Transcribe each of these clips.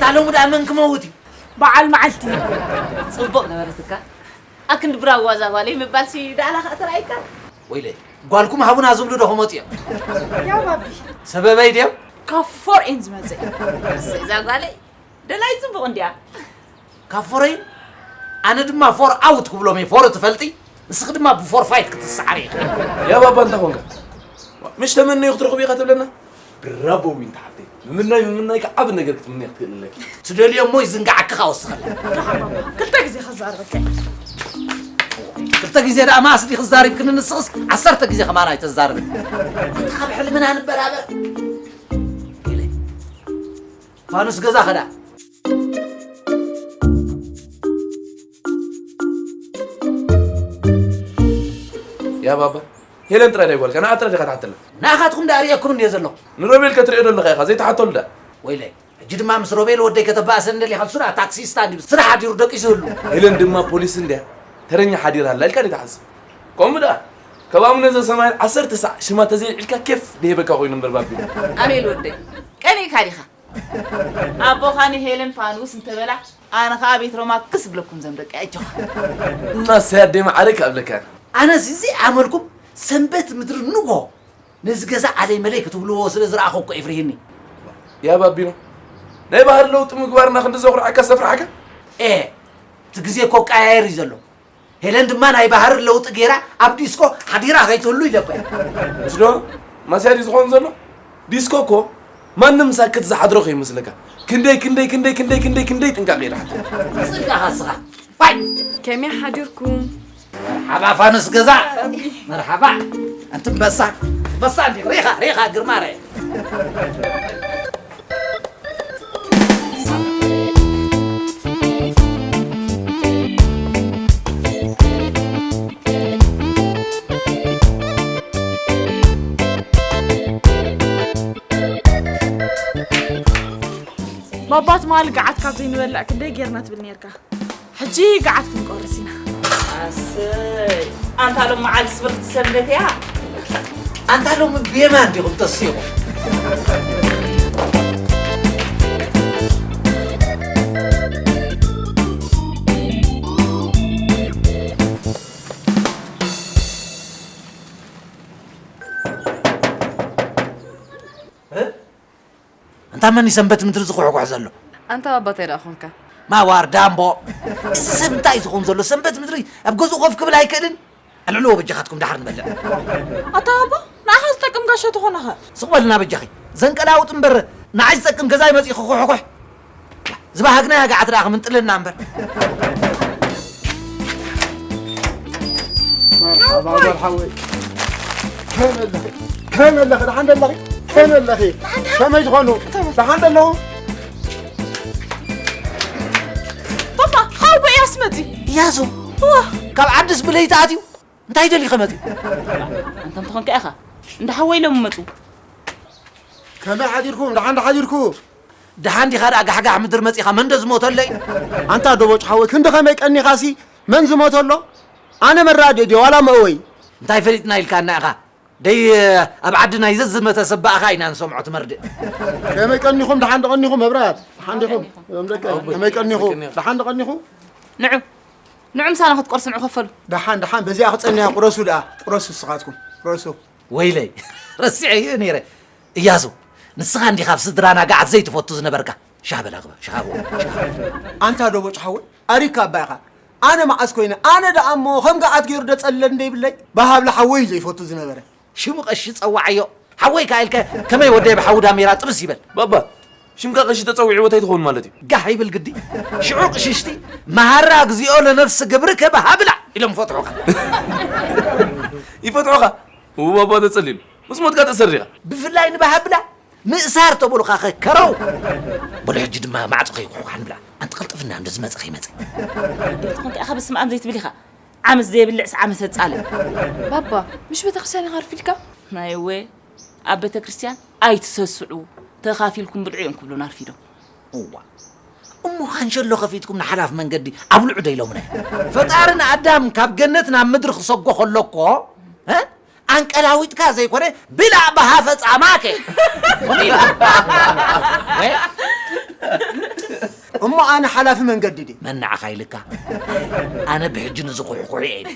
እታ ሎሚ ደኣ መን ክመውት እዩ? በዓል መዓልቲ። ጽቡቕ ነበረትካ። ኣክንዲ ብራዋ እዛ ጓለይ ምባልሲ ደኣላ ከኣ ተራእይካ። ወይለይ፣ ጓልኩም ሃቡና ዝብሉ ዶ ክመፁ እዮም? ያ ባቢ። ሰበበይ ድዮም? ካብ ፎሬን ዝመጽእ። እሰይ፣ እዛ ጓለይ ደላይ ጽቡቕ እንድያ። ካብ ፎሬን? ኣነ ድማ ፎር ኣውት ክብሎም እየ። ፎር ትፈልጢ? ንስኺ ድማ ብፎር ፋይት ክትሰዓሪ ኢኺ። ያ ባባ እንታይ ኮንካ? ምሽ ተመነዩ ክትረኽቡ ኢኻ ትብለና? ብራቮ ዊንታ ሓፍተይ። ምምናይ ምምናይካ ዓቢ ነገር ክትምነይ ክትክእል ኣለኪ። ትደልዮ እሞ ይዝንጋዓኪ ክወስኸላ። ክልተ ግዜ ከዛርበካ። ክልተ ግዜ ደኣ መኣስ ዲኺ ዛሪብክኒ ንስኽስ ዓሰርተ ግዜ ከማን ኣይተዛርብን። ኣንታ ካብ ሕልምና ንበራበር። ኢለ። ፋኑስ ገዛ ኸዳ። ያ ባባ ሄለን ጥራይ ዳይ ጓልካ ንዓ ጥራይ ዲኻ ትሓተላ? ንኣኻትኩም ደኣ ርእየኩም እንድየ ዘለኹ። ንሮቤል ከትርእዮ ደለኻ ኢኻ ዘይትሓተሉ ደኣ። ወይለይ ሕጂ ድማ ምስ ሮቤል ወደይ ከተባእሰኒ ደሊኻ ንሱ ደኣ ታክሲስታ እንድዩ ስራሕ ሓዲሩ ደቂሱ ህሉ። ሄለን ድማ ፖሊስ እንድያ ተረኛ ሓዲራ ኣላ ኢልካ ዲኻ ትሓስብ? ከምኡ ደኣ ከባሙ ነዘ ሰማያት ዓሰርተ ሳዕ ሽማ ተዘይልዒልካ ኬፍ ደይበካ ኮይኑ እምበር ባቢሉ። ኣቤል ወደይ ቀኒእካ ዲኻ? ኣቦኻ ንሄለን ፋኑስ እንተበላ ኣነ ኸኣ ቤት ሮማ ክስ ብለኩም ዘም ደቂ ኣጆኻ። እና ሰያደይ መዓረይ ክኣብለካ። ኣነስ እዚ ኣመልኩም ሰንበት ምድሪ ንጎ ነዚ ገዛ ኣለይ መለይ ክትብልዎ ስለ ዝረኣኹ እኮ የፍርህኒ። ያ ባቢኖ ናይ ባህር ለውጢ ምግባርና ክንዲ ዘኹርዓካ ሰፍርሓካ? ኤ እቲ ግዜ እኮ ቀያየር እዩ ዘሎ። ሄለን ድማ ናይ ባህር ለውጢ ገይራ ኣብ ዲስኮ ሓዲራ ከይትህሉ ኢለኳ። ምስዶ ማስያዲ ዝኾን ዘሎ ዲስኮ እኮ ማንም ሳክት ዝሓድሮ ከይመስለካ። ክንደይ ክንደይ ክንደይ ክንደይ ክንደይ ክንደይ ጥንቃቄ ይድሓት። ጽድቃኻ እስኻ። ባይ ከመይ ሓዲርኩም? መርሓባ ፋኑስ ገዛ። መርሓባ። ኣንቲ በሳ በሳ እንዲ ሬኻ ሬኻ ግርማ ረ ባባ ትማሊ ገዓት ካብ ዘይንበልዕ ክንደይ ጌርና ትብል ነርካ። ሕጂ ገዓት ክንቆርስ ኢና። ኣሰይ ኣንታ ሎም መዓልቲ ስብርቲ ሰንበት እያ። ኣንታ ሎም ብየማን ዲኹም ተሲኹም። እንታ መን እዩ ሰንበት ምድሪ ዝኹሕኩሕ ዘሎ? ኣንታ ኣባታይ ደኣ ኾንካ። ማዋር ዳምቦ። እዚ ሰብ እንታይ እዩ ዝኸውን ዘሎ? ሰንበት ምድሪ ኣብ ገዝኡ ኮፍ ክብል ኣይክእልን? ኣልዕልዎ በጃኻትኩም ደሓር ንበልዕ። ኣታ ኣቦ ንዓኻ ዝጠቅም ጋሻ ተኾነኸ። ስቕ በልና በጃኺ። ዘንቀላውጥ እምበር ንዓይ ዝጠቅም ገዛይ መፂእኺ ኩሕኩሕ። ዝባሃግናያ ገዓት ደኣ ክምንጥለና እምበር። መርሓባ ጓል ሓወይ። ከመይ ኣለኺ? ከመይ ኣለኺ? ደሓን ዶ ኣለኺ? ከመይ ኣለኺ? ከመይ ትኾኑ? ደሓን ዶ ኣለኹ? ፓፓ ሓወይ እያስ መፂ። እያሱ ካብ ዓድስ ብለይቲ ኣትዩ እንታይ ደሊኸ መፂ? ኣንተ እንተኾንካ ኢኻ እንዳ ሓወይ ኢሎም መፁ። ከመይ ሓዲርኩም? ደሓን ዶ ሓዲርኩ? ደሓን ዲኻ ደኣ ጋሕጋሕ ምድሪ መጺኻ መን ዶ ዝሞተለይ? ኣንታ ዶቦጭ ሓወይ ክንዲ ኸመይ ቀኒኻሲ መን ዝሞተሎ? ኣነ መራዲ ድየ ዋላ መእወይ? እንታይ ፈሊጥና ኢልካና ኢኻ? ደይ ኣብ ዓዲ ናይ ዘዝመተ ሰብ ብኣኻ ኢና ንሰምዖ ትመርድእ። ከመይ ቀኒኹም? ደሓን ዶ ቀኒኹም? መብራት ደሓን ዲኹም? እዞም ደቂ ከመይ ቀኒኹ? ደሓን ዶ ቀኒኹ? ንዑ ንዑ ምሳና ክትቆርሱ ንዑ ከፈሉ። ደሓን ደሓን በዚኣ ክጸንያ ቁረሱ ደኣ ቁረሱ ንስኻትኩም ቁረሱ። ወይለይ ረሲዐዮ ነይረ። እያሱ ንስኻ እንዲኻ ኣብ ስድራና ገዓት ዘይትፈቱ ዝነበርካ። ሻህ በል ኣግባ ሻህ በል። ኣንታ ዶቦጭ ሓወይ ኣሪካ ኣባ ኢኻ። ኣነ መዓስ ኮይነ ኣነ ደኣ እሞ ከም ገዓት ገይሩ ደጸለል እንደ ይብለይ። ብሃብሊ ሓወይ እዩ ዘይፈቱ ዝነበረ። ሽሙ ቀሺ ጸዋዓዮ። ሓወይ ከኣ ኢልከ ከመይ ወደይ ብሓዊ ዳሜራ ጥብስ ይበል። ባባ ሽምካ ቀሺ ተጸዊዕዎ እንታይ ትኸውን ማለት እዩ? ጋሕ ይብል ግዲ። ሽዑ ቅሽሽቲ መሃራ እግዚኣብኦ ለነፍሲ ግብርከ ብሃብላ ኢሎም ይፈትሑኻ። ይፈትሑኻ? እው ባባ ተጸሊሉ ምስ ሞትካ ተእሰር ዲኻ? ብፍላይ ንባሃብላ ምእሳር ተበሉኻኸ ከረው። በሉ ሕጂ ድማ ማዕጾ ከይኩሕኳሕ ንብላ። ኣንቲ ቅልጥፍና እንዶ ዝመጸ ከይመጸ። ኣዴትኹም ከኣ በስመኣብ ዘይትብል ኢኻ። ዓመት ዘየብልዕስ ዓመት ኣጻልእ። ባባ ምሽ ቤተክርስትያን ኢኻ ኣርፊድካ? ናይወ ኣብ ቤተክርስትያን ኣይትሰስዑ ተኻፊልኩም ብልዑ እዮም ክብሉና ኣርፊዶም። እዋ እሞ ካንሸሎ ከፊትኩም ንሓላፍ መንገዲ ኣብልዑ ዶ ኢሎምና? ፈጣሪ ንኣዳም ካብ ገነት ናብ ምድሪ ክሰጎ ከሎ እኮ እ? ኣንቀላዊጥካ ዘይኮነ ብላዕ ብሃፈ ጻማከ። ኸምኡ ኢሉ። እ? እሞ ኣነ ሓላፊ መንገዲ ድየ? መን ንዓኻ ኢልካ? ኣነ ብሕጂ ንዝኹሕኩሕ እየ ኢለ።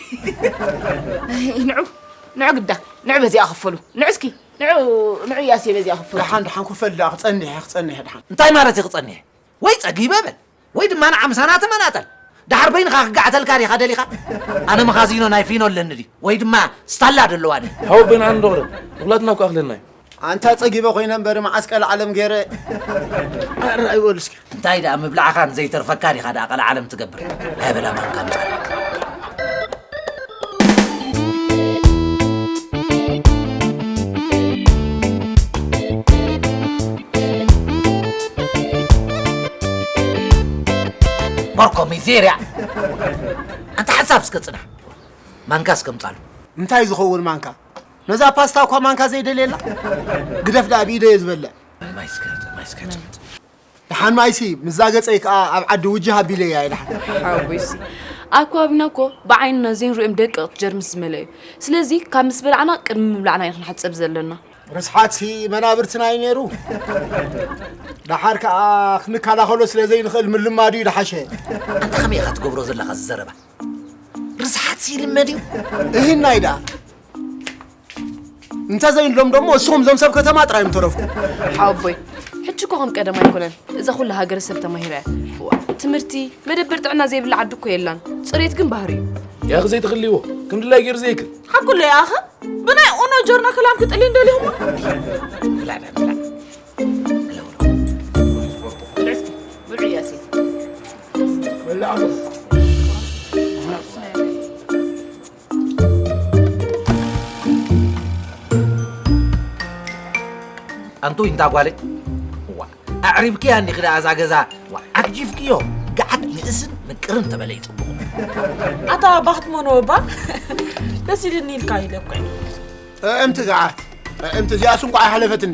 ንዑ፣ ንዑ ግዳ፣ ንዑ በዚኣ ክፈሉ። ንዑ እስኪ፣ ንዑ፣ ንዑ እያሴ በዚኣ ክፈሉ። ደሓን፣ ደሓን፣ ክፈል ደኣ፣ ክጸንሕ እየ፣ ክጸንሕ እየ፣ ደሓን። እንታይ ማለት እዩ ክጸንሕ? ወይ ጸጊበ በል፣ ወይ ድማ ንዓ ምሳና ተመናጠል። ደሓር በይንኻ ክጋዕተልካ ዲኻ ደሊኻ? ኣነ መኻዚኖ ናይ ፊኖ ኣለኒ ድዩ? ወይ ድማ ስታላ ደለዋ ድዩ? ሃው በይና ንደቕዶ፣ ንኹላትና እኮ ኣኽለና እዩ። ኣንታ ጸጊበ ኮይነ እምበር መዓስ ቀልዓለም ገይረ። ኣረ ኣይበሉ እስኪ። እንታይ ደኣ ምብላዕኻ ንዘይተርፈካ ዲኻ ደኣ ቀልዓለም ትገብር? ሃይ በላ ማንካ ምጻእ። ቦርኮ ሚዜርያ። ኣንታ ሓንሳብ እስከ ጽናሕ። ማንካ እስከ ምጻሉ። እንታይ ዝኸውን ማንካ? ነዛ ፓስታ እኳ ማንካ ዘይደልየላ? ግደፍ ደኣ ብኢደ እየ ዝበልዕ። ማይ እስከ፣ ማይ እስከ ጽምጥ። ደሓን ማይሲ፣ ምስዛ ገጸይ ከኣ ኣብ ዓዲ ውጅህ ኣቢለያ እየ ደሓን። ሓወቦይሲ፣ ኣብ ከባቢና እኮ ብዓይንና ዘይንሪኦም ደቀቕቲ ጀርምስ ዝመልአ እዩ። ስለዚ ካብ ምስ በላዕና ቅድሚ ምብላዕና ኢና ክንሓጽብ ዘለና። ርስሓትሲ መናብርትና እዩ ነይሩ። ደሓር ከኣ ክንከላኸሎ ስለ ዘይንኽእል ምልማዱ እዩ ደሓሸ። ኣንታ ከመይ ኢኻ ትገብሮ ዘለኻ እዚ ዘረባ? ርስሓትሲ ይልመድ እዩ። እሂናይ ደኣ። እንተ ዘይንሎም ደሞ እስኹም እዞም ሰብ ከተማ ጥራይ እዮም ተረፍኩም። ሓወቦይ፣ ሕጂ እኮ ከም ቀደም ኣይኮነን። እዛ ኩላ ሃገረ ሰብ ተማሂራ እያ። እዋ፣ ትምህርቲ፣ መደበር ጥዕና ዘይብላ ዓዲ እኮ የላን። ጽሬት ግን ባህሪ እዩ። ያኺ ዘይትኽልይዎ፣ ከም ድላይ ገይሩ ዘይክል። ሓቁ ኣሎ ያኺ፣ ብናይ ኡኖ ጆርና ክላም ክጥሊ እንደልዩሞ። ብላ፣ ብላ፣ ብላ። ብልዑ እስኪ፣ ብልዑ ያሲን። ኣንቱ ኢንታ ጓለይ፣ እዋ፣ ኣዕሪብክያ እንዲኺ ደኣ እዛ ገዛ፣ እዋ፣ ኣግጂፍክዮ፣ ገዓት ንእስን ምቅርን ተበለ ይጽቡቕ። ኣታ ባኽት ሞኖ እባ፣ ደስ ኢልኒ ኢልካ ኢለ እኮ እየ። ጥዕምቲ ገዓት፣ ጥዕምቲ እዚኣስ እንቋዕ ኣይሓለፈትኒ።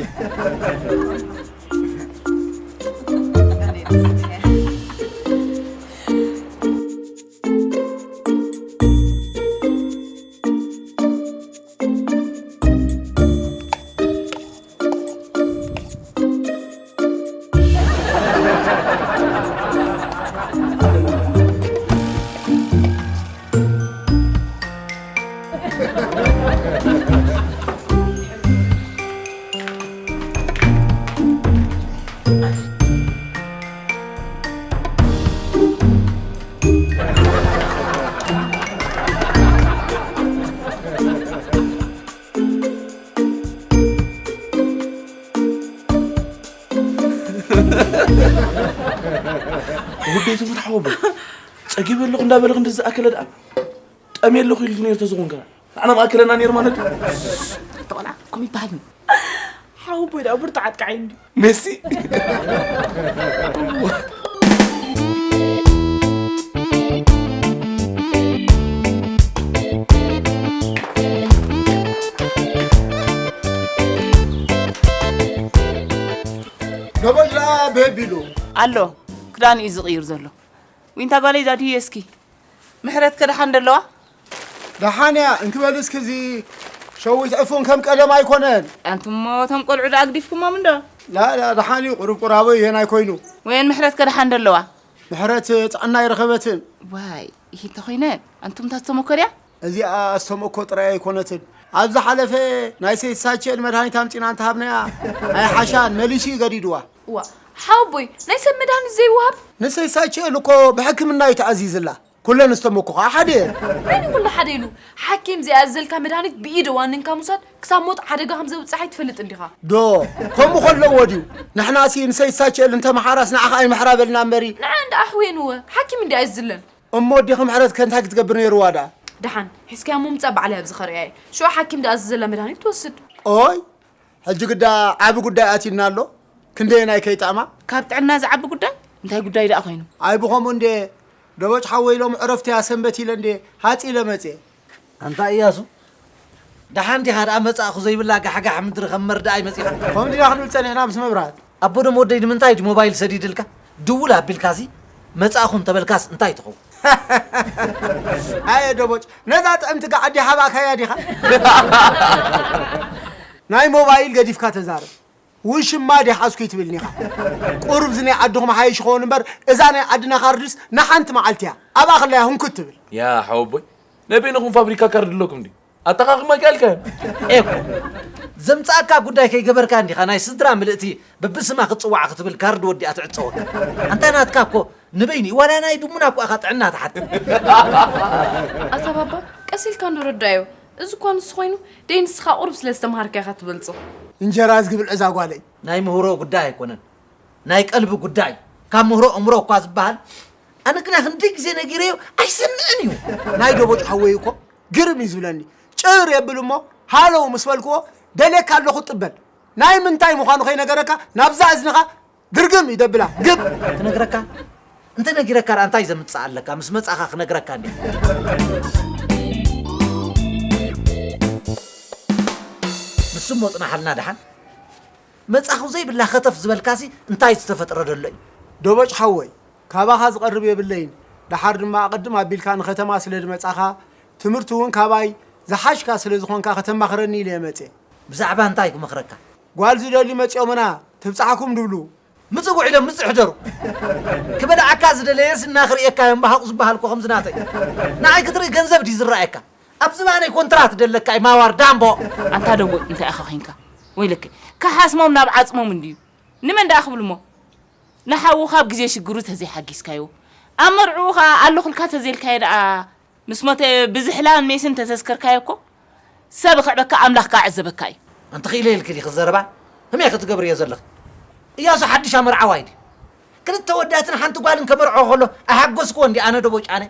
ውደይ ትሙት ሓወቦ፣ ጸጊበ ኣለኹ እንዳበለ ክንዲ ዝኣከለ ደኣ፣ ጠምየ ኣለኹ ኢሉ ነይሩ ተዝኾን ከ ንዓና ምኣከለና ነይሩ ማለት እዩ። ተቆላ፣ ከምኡ ይበሃል። ሓወቦይ ደኣ ብርቱዕ ኣጥቃዓይ እንድዩ። ሜሲ። ደሞዝ ደኣ በቢሉ ኣሎ። ክዳን እዩ ዝቕይር ዘሎ። ዊንታ ጓለይ ዳድዩ እስኪ። ምሕረት ከ ደሓን ደለዋ? ደሓን እያ። እንክበል እስኪ እዚ ሸዊት ዕፉን ከም ቀደም ኣይኮነን። ኣንቱሞ እቶም ቆልዑ ደኣ ኣግዲፍኩሞም እንዶ? ላ፣ ላ፣ ደሓን እዩ። ቁሩብ ቁራቦ ይሄን ኣይኮይኑ። ወየን ምሕረት ከ ደሓን ደለዋ? ምሕረት ጥዕና ኣይረኸበትን። ዋይ፣ ይሄ እንተኾይነ፣ ኣንቱም እታ ዝተመኮ ድያ? እዚኣ ኣስተምእኮ ጥራይ ኣይኮነትን። ኣብ ዝሓለፈ ናይ ሰይድ ሳችኤል መድሃኒት ኣምጺና እንተሃብናያ፣ ኣይሓሻን፣ መሊሱ እዩ ገዲድዋ። እዋ፣ ሓወቦይ፣ ናይ ሰብ መድሃኒት ዘይወሃብ? ንሰይድ ሳችኤል እኮ ብሕክምና እዩ ተኣዚዝላ። ኩለን ዝተመኮ ኸዓ ሓደ እየን። መን እዩ ኩሉ ሓደ ኢሉ? ሓኪም ዝኣዘዘልካ መድሃኒት ብኢደ ዋኒንካ ምውሳድ ክሳብ ሞት ሓደጋ ከም ዘብጽሕ ኣይትፈልጥን ዲኻ? ዶ፣ ከምኡ ከለዎ ድዩ? ንሕናሲ ንሰይድ ሳችኤል እንተመሓራስ ንዓኻ ኣይምሕራ በልና እምበሪ። ንዓ እንዳ ኣሕውየንወ፣ ሓኪም እንዲ ኣየዝለን። እሞ ኣዴኺ ምሕረት ከ እንታይ ክትገብር ነይርዋ ደኣ? ደሓን፣ ሒዝካያ ምምጻእ ባዕለይ ኣብዚ ከርእያ እየ። ሽዑ ሓኪም ዝኣዘዘላ መድሃኒት ትወስድ። ኦይ፣ ሕጂ ግዳ ዓቢ ጉዳይ ኣትዩና ኣሎ። ክንደየናይ ከይጠዕማ? ካብ ጥዕና ዝዓቢ ጉዳይ? እንታይ ጉዳይ ደኣ ኮይኑ? ኣይ ብኸምኡ እንዴ፣ ደቦጭ ሓወይ ሎሚ ዕረፍቲ እያ ሰንበት ኢለ እንዴ፣ ሃጽ ኢለ መጽየ። ኣንታ እያሱ፣ ደሓን ዲኻ ደኣ መጻእኹ ዘይብላ ጋሕጋሕ ምድሪ ከም መርዳእ ይመጺኻ? ከምኡ ዲና ክንብል ጸኒሕና ምስ መብራት። ኣቦ ደም ወደይ ንምንታይ ድዩ ሞባይል ሰዲድልካ? ድውል ኣቢልካሲ መጻእኹ እንተበልካስ እንታይ ትኸውን? ኣየ ደቦጭ፣ ነዛ ጥዕምቲ ጋዕ ኣዲ ሓባእካያ ዲኻ? ናይ ሞባይል ገዲፍካ ተዛረብ። ውሽማ ዲሓዝኩ ትብልኒ ኢኻ። ቁሩብ እዚ ናይ ዓድኹም ሓይሽ ይኸውን እምበር፣ እዛ ናይ ዓድና ካርድስ ንሓንቲ መዓልቲ እያ። ኣብኣ ከለያ ህንኩት ትብል። ያ ሓወቦይ፣ ናይ በይንኹም ፋብሪካ ካርድ ኣለኩም ድዩ? ኣጠቓቕማ ከ ኣልካዮ? ኤኮ፣ ዘምጻእካ ጉዳይ ከይገበርካ እንዲኻ ናይ ስድራ ምልእቲ በብስማ ክትጽዋዕ ክትብል ካርድ ወዲኣ ትዕጸወካ። ኣንታ ናትካ እኮ ንበይኑ እዩ፣ ዋላ ናይ ድሙና እኮ ኢኻ ጥዕና ትሓትት። ኣታ ባባ፣ ቀስ ኢልካ እንዶ ረዳዮ። እዚ እኳ ንሱ ኮይኑ፣ ደይ ንስኻ ቁሩብ ስለ ዝተምሃርካ ኢኻ ትበልጾ። እንጀራ ዝግብል ዕዛ ጓለይ። ናይ ምህሮ ጉዳይ ኣይኮነን፣ ናይ ቀልቢ ጉዳይ። ካብ ምህሮ እምሮ እኳ ዝበሃል፣ ኣነ ግና ክንደይ ግዜ ነጊረዮ ኣይሰምዕን እዩ። ናይ ደቦጭ ሓወይ እኮ ግርም እዩ ዝብለኒ። ጭር የብል እሞ፣ ሃለው ምስ በልክዎ፣ ደልየካ ኣለኹ ጥበል። ናይ ምንታይ ምዃኑ ከይነገረካ፣ ናብዛ እዝንኻ ግርግም ይደብላ። ግብ! ክነግረካ? እንተ ነጊረካ ደኣ እንታይ ዘምጽእ ኣለካ? ምስ መጻኻ ክነግረካ እንዴ? ንሱ እሞ ጽናሓልና ደሓን። መጻኹ ዘይብላ ከተፍ ዝበልካሲ እንታይ ዝተፈጥረ ደሎ እዩ? ደቦጭ ሓወይ፣ ካባኻ ዝቐርብ የብለይን። ደሓር ድማ ኣቐድም ኣቢልካ ንኸተማ ስለ ዝመጻኻ፣ ትምህርቲ እውን ካባይ ዝሓሽካ ስለ ዝኾንካ ከተማኽረኒ ኢለ እየ መጽየ። ብዛዕባ እንታይ ክመኽረካ? ጓል ዝደልዩ መጺኦምና፣ ትብጻሕኩም ድብሉ። ምጽጉዕ ኢሎም ምጽእ ሕደሩ። ክበልዓካ ዝደለየስ እና ክርእየካ እዮም ብሃቑ ዝበሃል እኮ ከምዚ ናተይ። ንዓይ ክትርኢ ገንዘብ ድዩ ዝረኣየካ? ኣብ ዝባነይ ኮንትራት ደለካ እዩ ማዋር ዳምቦ። ኣንታ ደንጎ እንታይ ኢኻ ኮንካ? ወይለከ ከሓስሞም ናብ ዓጽሞም እንድዩ። ንመን ደኣ ክብልሞ? ንሓውኻ ኣብ ግዜ ሽግሩ ተዘይሓጊዝካዮ፣ ኣብ መርዕኡ ኸኣ ኣለኹልካ ተዘይልካዮ ደኣ፣ ምስ ሞተ ብዝሕላን ሜስን ተዘዝከርካዮ እኮ፣ ሰብ ክዕበካ ኣምላኽ ከኣ ዕዘበካ እዩ። ኣንቲ ክኢለ ኢልኪ ዲኺ ዘረባ? ህመይ ክትገብርዮ ዘለኺ? እያሱ ሓድሽ ኣመርዓዋይ ድዩ? ክልተ ወዳትን ሓንቲ ጓልን ከመርዖ ከሎ ኣይሓጎስክዎን ድየ ኣነ ዶ ቦጫነ?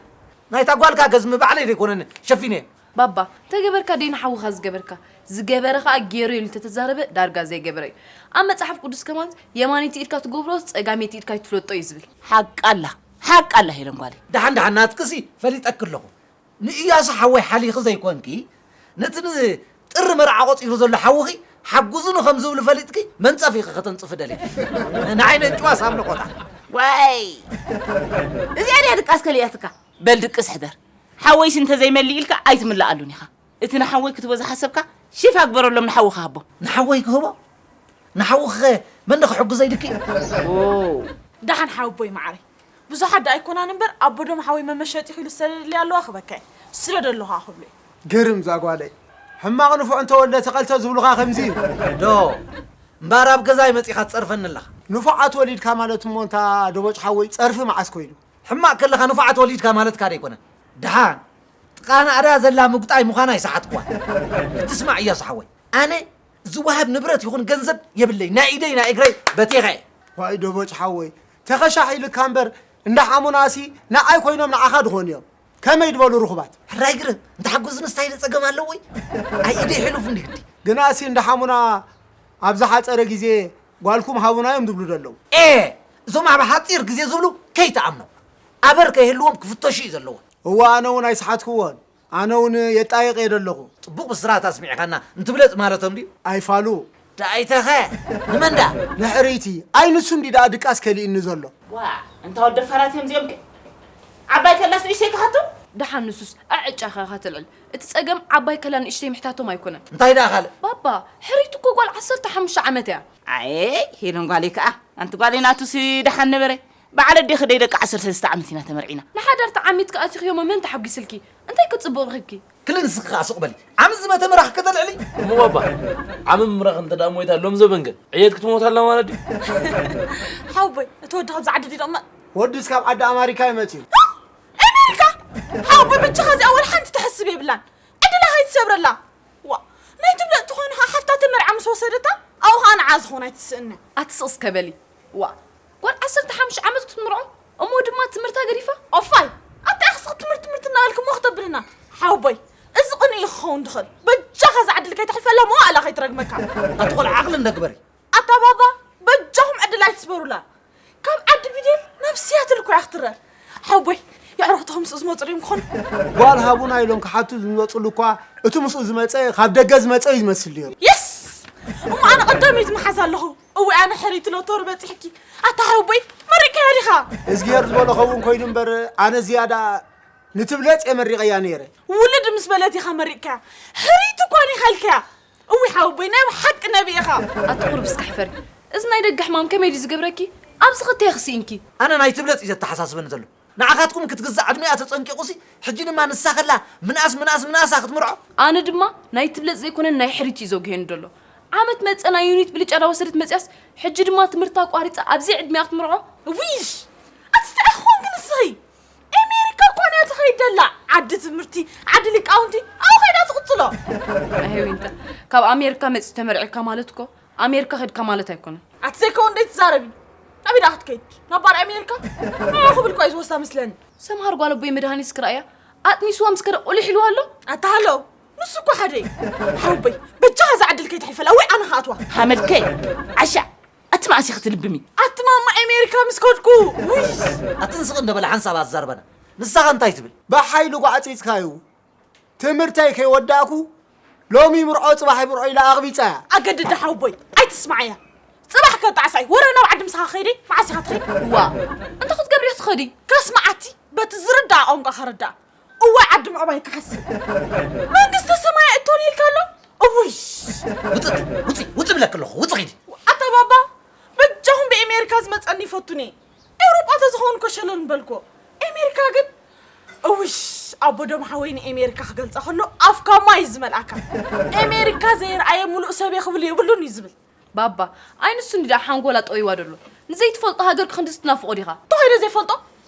ናይታ ጓልካ ገዝሚ ባዕለይ ዘይኮነኒ ሸፊነ። ባባ፣ ተገበርካ ደይ ንሓውኻ ዝገበርካ? ዝገበረ ኸኣ ገይሩ ኢሉ እንተተዛረበ ዳርጋ ዘይገበረ እዩ። ኣብ መጽሓፍ ቅዱስ ከማን የማነይቲ ኢድካ ትገብሮ ጸጋመይቲ ኢድካ ኣይትፍለጦ እዩ ዝብል። ሓቃ ኣላ፣ ሓቃ ኣላ ሄለን ጓለይ። ደሓን ደሓን ናትክሲ ፈሊጠኪ ኣለኹ። ንእያሱ ሓወይ ሓሊኺ ዘይኮንኪ፣ ነቲ ንጥሪ መርዓ ቆጺሩ ዘሎ ሓውኺ ሓጉዙኒ ከም ዝብሉ ፈሊጥኪ መንጸፍ ኢኺ ከተንጽፊ ደሊኺ። ንዓይ ነንጭዋ ሳምኒ ቆታ። ዋይ! እዚኣ ድያ ድቃስ ከሊኣትካ? በል ድቅስ ሕደር። ሓወይሲ እንተዘይመልእ ኢልካ ኣይትምልኣሉን ኢኻ። እቲ ንሓወይ ክትቦ ዝሓሰብካ ሽፍ ኣግበረሎም ንሓውኻ ሃቦ። ንሓወይ ክህቦ? ንሓውኺኸ መን ዶ ክሕግዞ ኢልኪ? ኦ። ደሓን ሓወቦይ መዓረይ። ብዙሓት ደኣ ኣይኮናን እምበር ኣቦ ዶም ሓወይ መመሸጢ ኺሉ ዝሰደደለይ ኣለዋ ክበካ እየ። ስደዶ ኣለኻ ክብሉ እየ። ግርም እዛ ጓለይ። ሕማቕ ንፉዕ እንተወልደ ተቐልተ ዝብሉኻ ከምዚ እዩ። ዶ እምበኣር ኣብ ገዛይ መጺኻ ትጸርፈኒ ኣለኻ። ንፉዓት ወሊድካ ማለት እሞ እንታ ደቦጭ ሓወይ ጸርፊ መዓስ ኮይኑ? ሕማቕ ከለኻ ንፉዓት ወሊድካ ማለትካ ዶ ኣይኮነን? ደሓን ጥቓና ኣዳ ዘላ ምጉጣይ ምዃና ኣይሰሓትኩዋን። ሕጂ ስማዕ እያሱ ሓወይ፣ ኣነ ዝወሃብ ንብረት ይኹን ገንዘብ የብለይ፣ ናይ ኢደይ ናይ እግረይ በቲኸ እየ። ዋይ ደቦጭ ሓወይ፣ ተኸሻሒልካ እምበር እንዳ ሓሙናሲ ንዓይ ኮይኖም ንዓኻ ድኾኑ እዮም። ከመይ ድበሉ ርኹባት? ሕራይ ግርም፣ እንተ ሓጎዝንስ እንታይ ኢለ ጸገም ኣለዎ? ኣይ ኢደይ ሕሉፍ እንዲ ግዲ። ግናሲ እንዳ ሓሙና ኣብ ዝሓጸረ ግዜ ጓልኩም ሃቡና እዮም ድብሉ ደለዉ። ኤ፣ እዞም ኣብ ሓጺር ግዜ ዝብሉ ከይትኣምኖም። ኣበር ከይህልዎም ክፍተሹ እዩ ዘለዎ። እወ፣ ኣነ እውን ኣይሰሓትክዎን። ኣነ እውን የጣይቕ እየ ደለኹ። ጽቡቕ ብስራት ኣስሚዕኻና። እንትብለጽ ማለቶም ድዩ? ኣይፋሉ። ደኣይተኸ? ንመን ደኣ? ንሕርይቲ። ኣይ ንሱ እንዲ ደኣ ድቃስ ከሊእኒ ዘሎ። ዋ፣ እንታ ወደ ፋራት እዮም እዚኦም ከ? ዓባይ ከላስ ንእሽተይ ክሓቱ? ደሓን ንሱስ ኣዕጫኻ ኢኻ ተልዕል። እቲ ጸገም ዓባይ ከላ ንእሽተይ ምሕታቶም ኣይኮነን። እንታይ ደኣ ካልእ? ባባ፣ ሕርይቲ እኮ ጓል ዓሰርተ ሓሙሽተ ዓመት እያ። ኣየ፣ ሄለን ጓለይ ከኣ። ኣንቲ ጓለይ ናቱሲ ደሓን ነበረ። በዓል ኣዴኺ ደይ ደቂ ዓሰርተ ሰለስተ ዓመት ኢና ተመርዒና። ንሓዳር ተዓሚትኪ ኣቲኺ እሞ መን ተሓጒስልኪ? እንታይ ክጽቡቕ ረኺብኪ? ክሊ ንስኺ ከኣ ሱቕ በሊ። ዓመት ዝመተ ምራኽ ከተልዕሊ? እሞ ባባ፣ ዓመት ምራኽ እንተ ደኣ ሞይታ ሎም ዘበን ከ ዕየት ክትሞት ኣላ ማለት ድዩ? ሓወቦይ፣ እቲ ወዲ ካብዚ ዓዲ ድዩ ደኣ እሞ? ወዱስ ካብ ዓዲ ኣማሪካ እዩ መጺኡ። ኣሜሪካ? ሓወቦይ፣ በጃኻ እዚኣ ወላ ሓንቲ ትሕስብ የብላን። ዕድላ ከይትሰብረላ። ዋ፣ ናይ ትብለጥ ተኾይኑ ኸዓ ሓፍታ ተመርዓ ምስ ወሰደታ፣ ኣብኡ ኸዓ ንዓ ዝኾን ኣይትስእነ። ኣትስቕ እስከ በሊ። ዋ፣ ጓል ዓሰርተ ሓሙሽተ ዓመት ክትምርዖ፣ እሞ ድማ ትምህርታ ገዲፋ? ኦፋይ፣ ኣታ ኢኽስኽ ትምህርቲ ትምህርቲ እናበልኪ እሞ ክተብልና። ሓወቦይ፣ እዚ ቅንኢ ክኸውን ድኽእል። በጃኻ እዛ ዕድል ከይተሕልፈላ መዋእላ ከይትረግመካ። ኣቲ ቆልዓ ዓቕሊ እንደ ግበሪ። ኣታ ባባ፣ በጃኹም ዕድል ኣይትስበሩላ። ካብ ዓዲ ቢዴል ናብ ሲያትል እኮ እያ ክትረር። ሓወቦይ፣ የዕሩኽትኹም ምስኡ ዝመጹ ድዮም ክኾኑ? ጓል ሃቡና ኢሎም ክሓቱ ዝመጹሉ እኳ፣ እቲ ምስኡ ዝመጸ፣ ካብ ደገ ዝመጸ እዩ ዝመስል ነይሩ። የስ! እሞ ኣነ ቀዳመይቲ መሓዛ ኣለኹ። እወ፣ ኣነ ሕርይቲ ሎቶሪ በጺሕኪ። ኣታ ሓወቦይ፣ መሪቕካያ ዲኻ? እዝግሄር ዝበሎ ኸውን ኮይኑ እምበር፣ ኣነ ዝያዳ ንትብለጽ እየ መሪቐያ ነይረ። ውልድ ምስ በለት ኢኻ መሪቕካያ። ሕርይቲ እኳ ዲኻ ኢልካያ። እውይ ሓወቦይ ናይ ብሓቂ ነቢ ኢኻ። ኣቲ ቁሩብ እስኪ ሕፈሪ። እዚ ናይ ደገ ሕማም ከመይ ድዩ ዝገብረኪ? ኣብዚ ክልተ ኢኺ ስኢንኪ። ኣነ ናይ ትብለጽ እዩ ዘተሓሳስበኒ ዘሎ። ንዓኻትኩም ክትግዛእ ዕድሚኣ ተጸንቂቑሲ፣ ሕጂ ድማ ንሳ ከላ ምንኣስ ምንኣስ ምንኣሳ ክትምርዖ። ኣነ ድማ ናይ ትብለጽ ዘይኮነ ናይ ሕሪት እዩ ዘጉሄኒ ዘሎ። ዓመት መጸ ናይ ዩኒት ብልጫ ዳወሰደት መጽያስ፣ ሕጂ ድማ ትምህርታ ኣቋሪጻ ኣብዚ ዕድሚኣ ክትምርዖ። ውይሽ! ኣቲ እንታይ ኢኺ ኮንኪ ንስኺ? ኤሜሪካ እኳ ንያ ትኸይድ ደላ ዓዲ ትምህርቲ፣ ዓዲ ሊቃውንቲ፣ ኣብኡ ኸይዳ ትቕጽሎ። ኣይ ዊንታ፣ ካብ ኣሜሪካ መጺ ተመርዒካ ማለት እኮ ኣሜሪካ ኸድካ ማለት ኣይኮነን። ኣቲ ዘይከውን ደይ ትዛረቢ። ናበይ ደኣ ክትከይድ? ናብ ባር ኣሜሪካ? ንዑ ክብል እኳ እዩ ዝወስዳ መስለኒ። ሰምሃር ጓል ኣቦይ መድሃኒት ክረኣያ ኣጥኒስዋ ምስ ከደ ቁልሕ ኢልዋ ኣሎ። ኣታ ሃሎ፣ ንሱ እኮ ሓደ እዩ። ሓውበይ፣ በጃኻ እዛ ዕድል ከይትሕልፈላ ወይ ኣነ ክኣትዋ። ሃመልከ፣ ዓሻ፣ ኣቲ መዓስ ኢኺ ትልብሚ? ኣቲ ማማ ኣሜሪካ ምስ ከድኩ። ውይ! ኣትን ስቕ እንደበለ ሓንሳብ ኣዛርበና። ንሳኻ እንታይ ትብል? ብሓይሊ ጓዕጺጽካዩ። ትምህርተይ ከይወዳእኩ፣ ሎሚ ምርዖ ጽባሕ ምርዖ ኢላ ኣቕቢጻያ። ኣገድዳ ሓውቦይ፣ ኣይትስማዓያ። ጽባሕ ከጣዕሳይ፣ ወረ ናብ ዓዲ ምሳኻ ኸይዲ፣ መዓስ ኢኻ ትኸይድ? ዋ፣ እንታይ ክትገብሪ ኢኺ ትኸዲ? ከስምዓቲ፣ በቲ ዝርዳኣ ቋንቋ ከረዳኣ። እዋይ ዓዲ ምዕባይ ክሓስብ። መንግስተ ሰማይ እቶን ኢልካ ኣሎ? እውይ! ውጽእ፣ ውጽእ፣ ውጽእ ብለክ ኣለኹ፣ ውጽእ ኺዲ። ኣታ ባባ፣ በጃኹም ብኤሜሪካ ዝመጸኒ ይፈቱኒ። ኤውሮጳ ተዝኸውን እኮ ሸለል ምበልኩ። ኤሜሪካ ግን፣ እውሽ፣ ኣቦ ደም ሓወይ ንኤሜሪካ ክገልጻ ከሎ ኣፍካ ማይ ዝመልኣካ። ኤሜሪካ ዘይረኣየ ሙሉእ ሰብየ ክብል የብሉን እዩ ዝብል። ባባ፣ ኣይ ንሱ እንዲ ደኣ ሓንጎላ ጠዊዋ ደሎ። ንዘይትፈልጦ ሃገር ክንድዚ ትናፍቖ ዲኻ? ተኾይደ ዘይፈልጦ?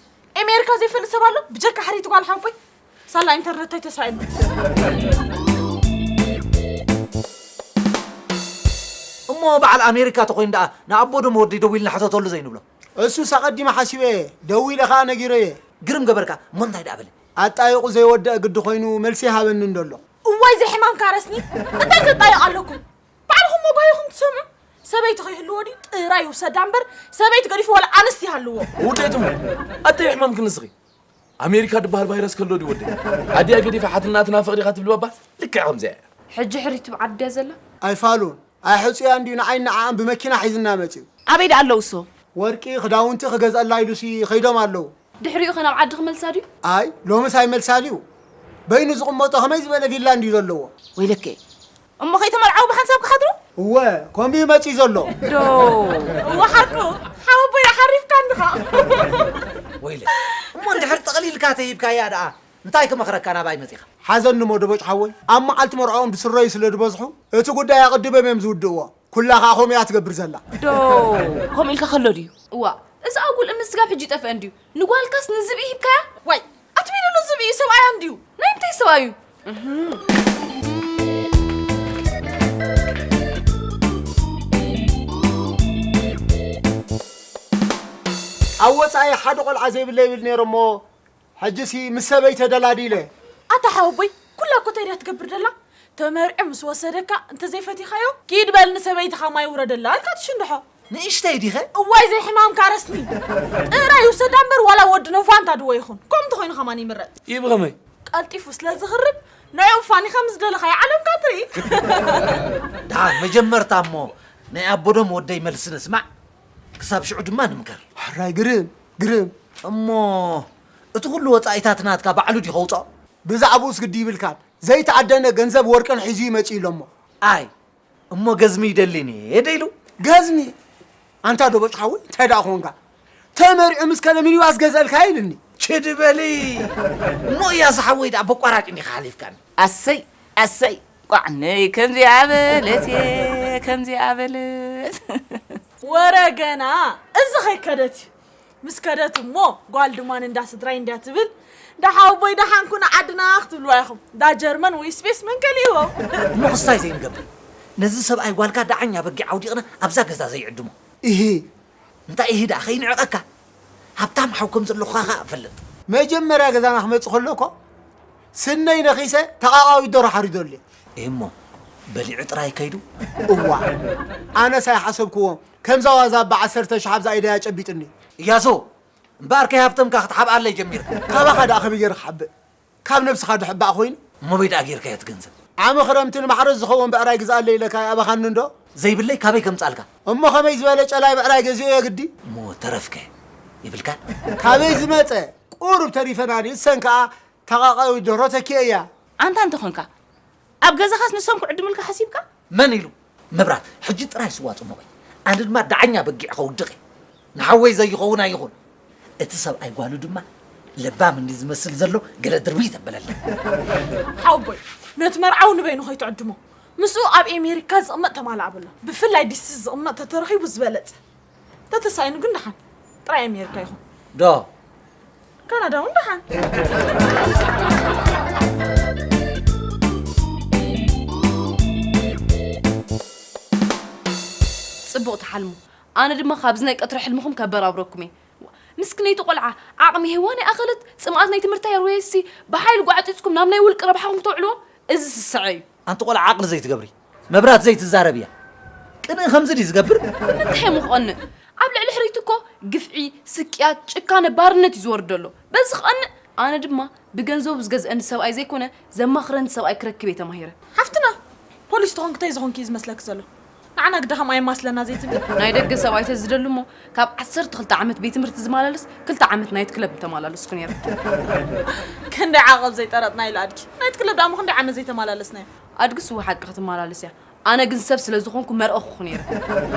ኤሜሪካ ዘይፈልጥ ሰብ ኣሎ? ብጀካ ሕሪት ጓል ሓንቆይ? ሳላ ኢንተርነት ኣይተሳኢኑ። እሞ በዓል ኣሜሪካ ተኾይኑ ደኣ ንኣቦ ደም ወደይ ደዊልና ሕተተሉ ዘይንብሎ? እሱስ ኣቐዲመ ሓሲበ እየ። ደዊለ ኸኣ ነጊረዮ እየ። ግርም ገበርካ። እሞ እንታይ ደኣ በለ? ኣጣይቑ ዘይወደአ ግዲ ኾይኑ መልሲ ይሃበኒ እንዶ ኣሎ። እዋይ ዘይሕማምካ ረስኒ። እንታይ ዘጣይቕ ኣለኩም? ባዕልኹም ሞባይኹም ትሰምዑ? ሰበይቲ ከይህልዎ ድዩ? ጥራይ ይውሰዳ እምበር ሰበይቲ ገዲፉ ዋላ ኣንስቲ ይሃልዎ። ውደት እሞ ኣታይ ሕማምኪ ንስኺ? ኣሜሪካ ድበሃል ቫይረስ ከሎ ድዩ ወደይ? ኣዲኣ ገዲፋ ሓትንኣ ትናፍቕ ዲኻ ትብሊ ባባ? ልክዕ ከምዚኣ እያ። ሕጂ ሕሪት ብዓዲ ድያ ዘላ? ኣይፋሉን። ኣይሕጹያን ድዩ ንዓይን ንዓኣን ብመኪና ሒዝና መጺኡ? ኣበይ ደኣ ኣለዉ እሶ? ወርቂ፣ ክዳውንቲ ክገዝኣላ ኢሉሲ ከይዶም ኣለዉ። ድሕሪኡ ኸ ናብ ዓዲ ክመልሳ ድዩ? ኣይ፣ ሎምስ ኣይመልሳን እዩ። በይኑ ዝቕመጦ ከመይ ዝበለ ቪላ እንድዩ ዘለዎ? ወይለከ፣ እሞ ከይተመርዓዉ ብሓንሳብ ክሓድሩ? እወ፣ ከምኡ እዩ መጺኡ ዘሎ። ዶ። እወ ሓቁ፣ ሓወቦይ ሓሪፍካ እንድኻ። ወይለ፣ እሞ እንድሕር ጠቕሊልካ ተሂብካያ ደኣ፣ እንታይ ክመኽረካ ናባይ መጺኻ? ሓዘኒ እሞ ደቦጭ ሓወይ፣ ኣብ መዓልቲ መርዓኦም ብስረዩ ስለ ዝበዝሑ፣ እቲ ጉዳይ ኣቐዲሞም እዮም ዝውድእዎ። ኩላ ኸኣ ከምኡ እያ ትገብር ዘላ። ዶ፣ ከምኡ ኢልካ ከሎ ድዩ? እዋ፣ እዚ ኣጉል እምስጋብ ሕጂ ጠፍአ እንድዩ። ንጓልካስ ንዝብኢ ሂብካያ? ዋይ፣ ኣትቢልሉ ዝብኢ ሰብኣያ እንድዩ። ናይ ምንታይ ሰብኣዩ? እህ። ኣብ ወጻኢ ሓደ ቆልዓ ዘይብለ ይብል ነይሩ እሞ፣ ሕጂሲ ምስ ሰበይተ ደላዲለ። ኣታ ሓወቦይ፣ ኩላ እኮ እንታይ ድያ ትገብር ደላ? ተመርዒ ምስ ወሰደካ እንተዘይፈቲኻዮ፣ ኪድ በል ንሰበይትኻ ማይ ውረደላ ኢልካ ትሽንድሖ። ንእሽተይ ዲኸ? እዋይ ዘይሕማምካ ረስኒ። ጥራይ ይውሰዳ እምበር ዋላ ወዲ ነፋንታ ድወ ይኹን። ከምኡ እንተኾይኑ ከማን ይምረጽ። ኢ ብኸመይ? ቀልጢፉ ስለ ዝኽርብ፣ ንዕኡ ፋኒኻ ምስ ደለኻዮ ዓለምካ ትርኢ። ደሓን መጀመርታ እሞ ናይ ኣቦዶም ወደይ መልሲ ንስማዕ፣ ክሳብ ሽዑ ድማ ንምከር። ሕራይ ግርም፣ ግርም። እሞ እቲ ኩሉ ወጻኢታት ናትካ ባዕሉ ድዩ ከውጽኦ? ብዛዕባኡስ ግዲ ይብልካን። ዘይተኣደነ ገንዘብ ወርቅን ሒዙ እዩ መጺኡ ኢሎሞ። ኣይ፣ እሞ ገዝሚ ይደሊን እየ ደይሉ? ገዝሚ? ኣንታ ዶቦጭ ሓወይ፣ እንታይ ደኣ ኮንካ? ተመሪዑ ምስ ከደ ሚኒባስ ገዝአልካ ኢልኒ። ችድ በሊ። እሞ እያሱ ሓወይ ደኣ በቋራጭ እንዲኻ ሓሊፍካኒ። ኣሰይ፣ ኣሰይ፣ ቋዕነይ ከምዚኣ በለት እየ፣ ከምዚኣ በለት። ወረ ገና፣ እዚ ከይከደት እዩ። ምስ ከደት እሞ፣ ጓል ድማ ንእንዳ ስድራይ እንድያ ትብል፣ እንዳ ሓወቦይ ደሓን ኩኑ ዓድና ክትብልዋ ኢኹም። እንዳ ጀርመን ወይ ስፔስ መን ከሊእዎ? እሞ ክስታይ ዘይንገብር። ነዚ ሰብኣይ ጓልካ ደዓኛ በጊዕ ኣውዲቕና ኣብዛ ገዛ ዘይዕድሞ። እሂ። እንታይ እሂ ደኣ ከይንዕቐካ? ሃብታም ሓው ከም ዘለኹኻ ኸኣ እፈልጥ። መጀመርያ ገዛና ክመጽእ ከሎ እኮ ስነይ ነኺሰ ተቓቓዊት ደርሆ ሓሪደሉ እየ። እሞ በሊዑ ጥራይ ከይዱ? እዋ፣ ኣነስ ኣይሓሰብክዎን። ከምዛ ዋዛ እባ ዓሰርተ ሽሕ ኣብዛ ኢደይ ኣጨቢጥኒ። እያሱ፣ እምበኣር ከይሃብተምካ ክትሓብኣለይ ጀሚርካ። ካባኻ ደኣ ከመይ ገይረ ክሓብእ? ካብ ነብስኻ ድሕባእ ኮይኑ። እሞ በይ ደኣ ጌርካዮ እቲ ገንዘብ? ዓሚ ክረምቲ ንማሕረስ ዝኸውን ብዕራይ ግዝኣለይ ኢለካ ኣይኣበኻኒ እንዶ? ዘይብለይ ካበይ ከምጻልካ? እሞ ከመይ ዝበለ ጨላይ ብዕራይ ገዚኦ እየ ግዲ? እሞ ተረፍከ ይብልካን? ካበይ ዝመጸ? ቁሩብ ተሪፈና ድዩ? እሰን ከኣ ተቓቓዊ ደርሆ ተኪኤያ። ኣንታ እንተኾንካ፣ ኣብ ገዛኻስ ንሶም ክዕድሙልካ ሓሲብካ? መን ኢሉ? መብራት፣ ሕጂ ጥራይ ስዋ ጽሞቐ። ኣነ ድማ ዳዕኛ በጊዕ ከውድቕ እየ። ንሓወይ ዘይኸውን ኣይኹን። እቲ ሰብኣይ ጓሉ ድማ ለባም እንዲ ዝመስል ዘሎ ገለ ድርብይ ተበለለ። ሓወቦይ፣ ነቲ መርዓዊ ንበይኑ ከይትዕድሞ። ምስኡ ኣብ ኤሜሪካ ዝቕመጥ ተማላእ በሎ። ብፍላይ ዲሲ ዝቕመጥ ተተረኺቡ ዝበለጸ። ተተሳኢኑ ግን ደሓን። ጥራይ ኣሜሪካ ይኹን። ዶ? ካናዳ እውን ደሓን። ጽቡቕ ትሓልሙ። ኣነ ድማ ካብዚ ናይ ቀትሪ ሕልምኹም ከበራብረኩም እየ። ምስክነይቲ ቆልዓ ዓቕሚ ሄዋን ኣይኣኸለት፣ ጽምኣት ናይ ትምህርታ የርወየሲ፣ ብሓይሊ ጓዕጺጽኩም ናብ ናይ ውልቂ ረብሓኹም ተውዕልዎ፣ እዚ ስስዐ እዩ። ኣንቲ ቆልዓ ዓቕሊ ዘይትገብሪ፣ መብራት ዘይትዛረብ እያ። ቅንኢ ከምዚ ድዩ ዝገብር? ብምንታይ እሞ ክቐንእ? ኣብ ልዕሊ ሕርይቲ እኮ ግፍዒ፣ ስቅያት፣ ጭካነ፣ ባርነት እዩ ዝወርድ ዘሎ። በዚ ክቐንእ? ኣነ ድማ ብገንዘቡ ዝገዝአኒ ሰብኣይ ዘይኮነ ዘማኽረኒ ሰብኣይ ክረክብ እየ ተማሂረ። ሓፍትና ፖሊስ ተኾንኪ እንታይ ዝኾንኪ እዩ ዝመስለኪ ዘሎ? ንዓና ግዳ ከም ኣየማስለና ዘይትብሊ? ናይ ደገ ሰብኣይ ተዝደሉ እሞ ካብ ዓሰርተ ክልተ ዓመት ቤት ትምህርቲ ዝመላለስ ክልተ ዓመት ናይት ክለብ ምተመላለስኩ ነይረ። ክንደይ ዓቐብ ዘይጠረጥና ኢሉ ኣድጊ። ናይት ክለብ ደኣ እሞ ክንደይ ዓመት ዘይተመላለስናዮ? ኣድጊ ስዋ ሓቂ ክትመላለስ እያ። ኣነ ግን ሰብ ስለ ዝኾንኩ መርኣኹኹ ነይረ።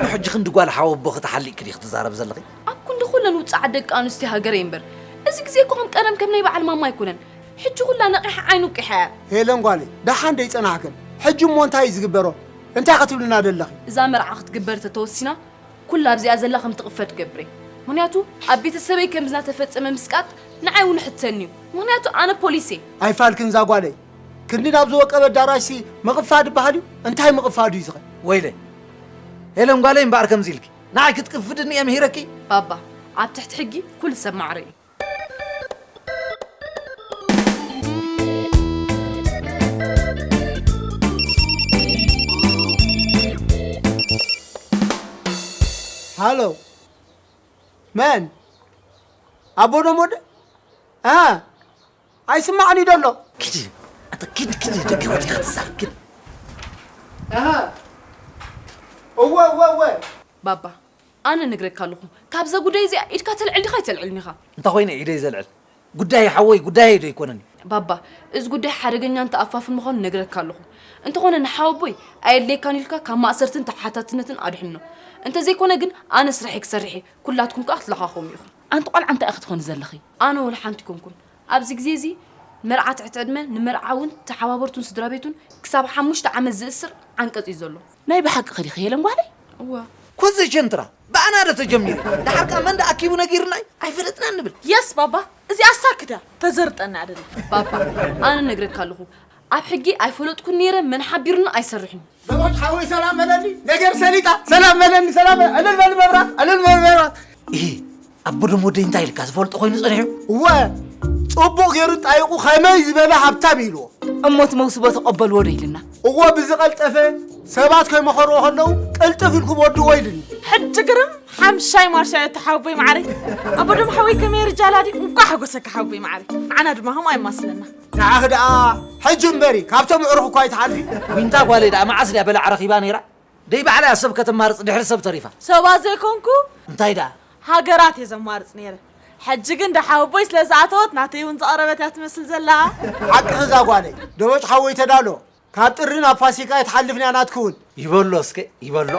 ንሕጂ ክንዲ ጓል ሓወቦኺ ተሓሊቕኪ ዲኺ ትዛረቢ ዘለኺ? ኣብ ክንዲ ኩለን ውጹዓት ደቂ ኣንስትዮ ሃገረይ እምበር፣ እዚ ግዜ እኮ ከም ቀደም ከም ናይ በዓል ማማ ኣይኮነን። ሕጂ ኩላ ነቒሓ ዓይኑ ኣውቂሓ እያ። ሄለን ጓለይ፣ ደሓን ደይጸናሕክን? ሕጂ እሞ እንታይ እዩ ዝግበሮ? እንታይ ክትብልና ደለኺ? እዛ መርዓ ክትግበር ተተወሲና፣ ኩላ ኣብዚኣ ዘላ ከም ትቕፈድ ገብሬ። ምኽንያቱ ኣብ ቤተሰበይ ከም ዝናተፈጸመ ምስቃጥ ንዓይ እውን ሕተኒ እዩ። ምኽንያቱ ኣነ ፖሊስ እየ። ኣይፋልክን እዛ ጓለይ። ክንዲ ናብ ዝወቀበ ኣዳራሽሲ ምቕፋድ ይበሃል እዩ? እንታይ ምቕፋዱ እዩ ዝኸ? ወይለ ሄለን ጓለይ እምበኣር ከምዚ ኢልኪ ንዓይ ክትቅፍድኒ እየ ምሂረኪ? ባባ ኣብ ትሕቲ ሕጊ ኩሉ ሰብ ማዕረ እዩ። ሃሎ መን ኣቦ ደሞደ እ ኣይስማዕን እዩ ደሎ ኪድ ኣንተ ኪድ ኪድ ደገ ወፂኻ ትዛረብ ኪድ እ እወ እወ እወ ባባ ኣነ ነግረካ ኣለኹ ካብዛ ጉዳይ እዚኣ ኢድካ ተልዕል ዲኻ ኣይተልዕልን ኢኻ እንታይ ኮይነ ኢደይ ዘልዕል ጉዳይ ሓወይ ጉዳይ ዶ ይኮነን እዩ። ባባ፣ እዚ ጉዳይ ሓደገኛን ተኣፋፍን ምዃኑ ነግረካ ኣለኹ። እንተኾነ ንሓወቦይ ኣየድልየካን ኢልካ ካብ ማእሰርትን ተሓታትነትን ኣድሕኖ። እንተዘይኮነ ግን ኣነ ስራሐይ ክሰርሕ እየ፣ ኩላትኩም ከኣ ክትለኻኸሙ ኢኹም። ኣንቲ ቆልዓ እንታይ ኢኺ ትኾኒ ዘለኺ? ኣነ ወላ ሓንቲ ኣይኮንኩን። ኣብዚ ግዜ እዚ መርዓ ትሕቲ ዕድመ ንመርዓውን ተሓባበርቱን ስድራ ቤቱን ክሳብ ሓሙሽተ ዓመት ዝእስር ዓንቀጽ እዩ ዘሎ። ናይ ብሓቂ ኸዲኺ ሄለን ጓለይ? እወ። ኮዘ ሸንትራ ብኣና ዶ ተጀሚሩ ደሓር ከኣ መን ዶ ኣኪቡ ነጊርና እዩ ኣይፈለጥናን ንብል። የስ ባባ እዚኣ ሳክት እያ ተዘርጠና ኣደለ። ባባ ኣነ ነግረካ ኣለኹ ኣብ ሕጊ ኣይፈለጥኩን ነይረ መን ሓቢሩና ኣይሰርሕን። ዘቦች ሓወይ ሰላም በለኒ ነገር ሰሊጣ ሰላም በለኒ ሰላም በለ- እልል በል መብራት እልል በል መብራት ኢሂ ኣቦ ደም ወደይ እንታይ ኢልካ ዝፈልጦ ኮይኑ ጸኒሑ እወ ጽቡቕ ገይሩ ጣይቑ ከመይ ዝበለ ሃብታም ኢልዎ እሞ እቲ መውስቦ ተቐበልዎ ዶ ኢልና እዎ ብዝቐልጠፈ ሰባት ከይመኸርዎ ከለዉ ቅልጥፍ ኢልኩም ወድዎ ኢልኒ ሕጂ ግርም ሓምሻይ ማርሻ እያ ተሓቦይ ማዓረይ ኣቦ ደም ሓወይ ከመይ ርጃላ ድዩ እንኳዕ ሓጎሰካ ሓቦይ ማዓረይ ንዓና ድማ ከምኡ ኣይማስለና ንዓኺ ደኣ ሕጂ እምበሪ ካብቶም ኣዕሩኽ እኳ ኣይትሓልፊ ዊንታ ጓለይ ደኣ መዓስ ድያ በላዕ ረኺባ ነይራ ደይ ባዕላ እያ ሰብ ከተማርጽ ድሕሪ ሰብ ተሪፋ። ሰባት ዘይኮንኩ እንታይ ደኣ? ሃገራት እየ ዘማርጽ ነይረ። ሕጂ ግን ደሓወቦይ ስለ ዝኣተወት ናተይ እውን ዝቐረበት እያ ትመስል ዘላ። ሓቅኺ እዛ ጓለይ። ደቦጭ ሓወይ ተዳሎ። ካብ ጥሪ ናብ ፋሲካ ኣይትሓልፍን እያ ናትኪ እውን። ይበሎ እስከ ይበሎ።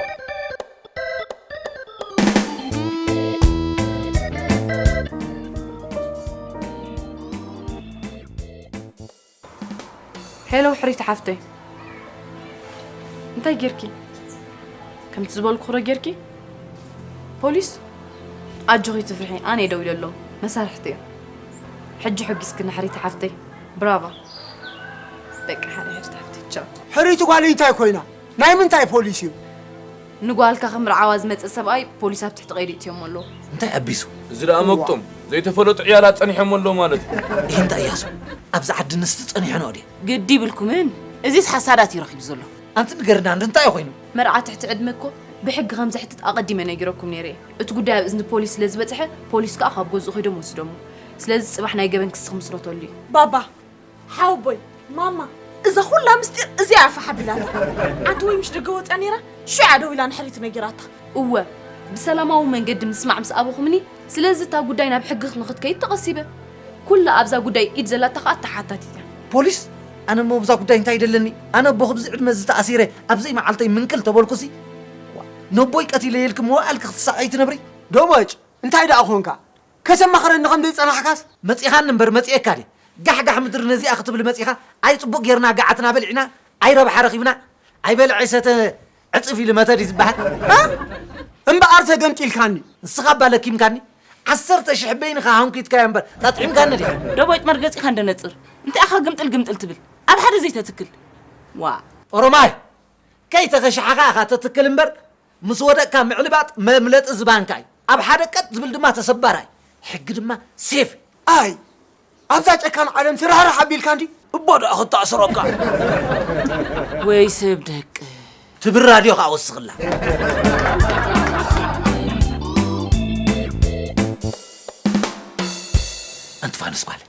ሄሎ ሕሪት ሓፍተይ እንታይ ጌርኪ? ከምቲ ዝበልኩ ዶ ጌርኪ? ፖሊስ? ኣጆኺ ትፍርሒ ኣነ እየ ደዊለሎም መሳርሕቲ እዮም። ሕጂ ሐጊስክኒ ሕሪት ሓፍተይ ብራቫ። በቃ ሓደ ሕሪት ሓፍተይ ቻው። ሕሪት ጓለይ እንታይ ኮይና? ናይ ምንታይ ፖሊስ እዩ? ንጓልካ ክምርዓዋ ዝመጸ ሰብኣይ ፖሊስ ኣብ ትሕቲ ቀይዲ እትዮም ኣለዉ። እንታይ ኣቢሱ? እዚ ደኣ መቅጦም ዘይተፈለጡ ዕያላት ጸኒሖም ኣለዉ ማለት እዩ። ይህ እንታይ እያሱ ኣብዚ ዓዲ ንስቲ ጸኒሖ ነው ድየ? ግዲ ይብልኩምን እዚስ ሓሳዳት እዩ ረኺቡ ዘሎ። ኣንቲ ንገርና እንዲ እንታይ ኮይኑ? መርዓ ትሕቲ ዕድመ እኮ ብሕጊ ከም ዘሕትት ኣቐዲመ ነጊረኩም ነይረ እየ። እቲ ጉዳይ ኣብ እዝኒ ፖሊስ ስለ ዝበጽሐ ፖሊስ ከኣ ካብ ገዝኡ ከይዶም ወሲዶሞ። ስለዚ ጽባሕ ናይ ገበን ክሲ ክምስረተሉ እዩ። ባባ ሓወቦይ፣ ማማ፣ እዛ ኩላ ምስጢር እዚኣ እያ ፋሕ ኣቢላታ። ኣንቲ ወይ ምሽ ደገ ወፅያ ነይራ፣ ሽዑ እያ ደዊላ ንሕሪት ነጊራታ። እወ፣ ብሰላማዊ መንገዲ ምስማዕ ምስ ኣበኹምኒ፣ ስለዚ እታ ጉዳይ ናብ ሕጊ ንኽትከይድ ተቐሲበ። ኩላ ኣብዛ ጉዳይ ኢድ ዘላታ ኸኣ ተሓታቲት እያ። ፖሊስ? ኣነ እሞ ብዛ ጉዳይ እንታይ ይደለኒ? ኣነ ኣቦ ክብዚ ዕድመ እዚ ተኣሲረ ኣብዘይ መዓልተይ ምንቅል ተበልኩሲ፣ ዋ፣ ነቦይ ቀቲለ ኢልኪ መዋእልኪ ክትሳቐዪ ትነብሪ? ደሞጭ፣ እንታይ ደኣ ኾንካ? ከተማኽረኒ ከም ዘይጸናሕካስ? መጺኻኒ እምበር መጺኤካ ድየ? ጋሕጋሕ ምድሪ ነዚኣ ክትብል መጺኻ? ኣይ ጽቡቕ ጌርና ገዓትና በሊዕና፣ ኣይ ረብሓ ረኺብና፣ ኣይ በልዐ ሰተ ዕጽፍ ኢሉ መተ ድዩ ዝበሃል? እ? እምበኣር ተገምጢልካኒ። ንስኻ እባ ለኪምካኒ። ዓሰርተ ሽሕ በይንኻ ሃንኲትካዮ እምበር፣ ጠጥዒምካኒ ዲኻ? ደቦጭ መርገጺኻ እንደነጽር። እንታይ ኢኻ ግምጥል ግምጥል ትብል? ኣብ ሓደ ዘይተትክል። ዋ። ኦሮማይ፣ ከይተኸሻሕኻ ኢኻ ተትክል እምበር፣ ምስ ወደቅካ ምዕልባጥ መምለጢ ዝባንካ እዩ። ኣብ ሓደ ቀጥ ዝብል ድማ ተሰባራይ። ሕጊ ድማ ሴፍ። ኣይ፣ ኣብዛ ጨካን ዓለም ትራህራህ ኣቢልካ እንዲ እቦ ደኣ ክተኣስረካ። ወይ ሰብ ደቂ። ትብር ራድዮ ከዓ ወስኽላ። ኣንቲ ፋኑስ ጓል፣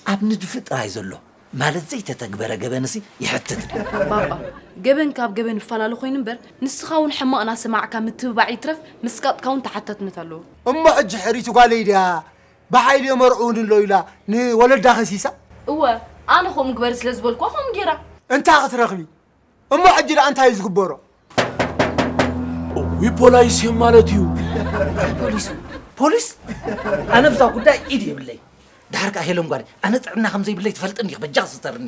ኣብ ንድፊ ጥራይ ዘሎ ማለት ዘይተተግበረ ገበንሲ ይሕትት ድዩ? ባባ፣ ገበን ካብ ገበን ይፈላለ ኮይኑ እምበር፣ ንስኻ እውን ሕማቕ እናሰማዕካ ምትብባዕ ይትረፍ ምስቃጥካ እውን ተሓታትነት ኣለዎ። እሞ ሕጂ ሕሪቲ ጓለይ ድያ ብሓይሊ የመርዕውኒ ኣሎ ኢላ ንወለዳ ከሲሳ? እወ፣ ኣነ ከምኡ ግበሪ ስለ ዝበልኩዋ ከምኡ ገይራ። እንታይ ክትረኽቢ? እሞ ሕጂ ደኣ እንታይ እዩ ዝግበሮ? እዊ ፖላይስ እዮም ማለት እዩ። ፖሊሱ። ፖሊስ? ኣነ ብዛ ጉዳይ ኢድ የብለይ። ድሓር ከኣ ሄለን ጓል፣ ኣነ ጥዕና ከም ዘይብለይ ትፈልጥ እንዲኽ፣ በጃ ክስተርኒ።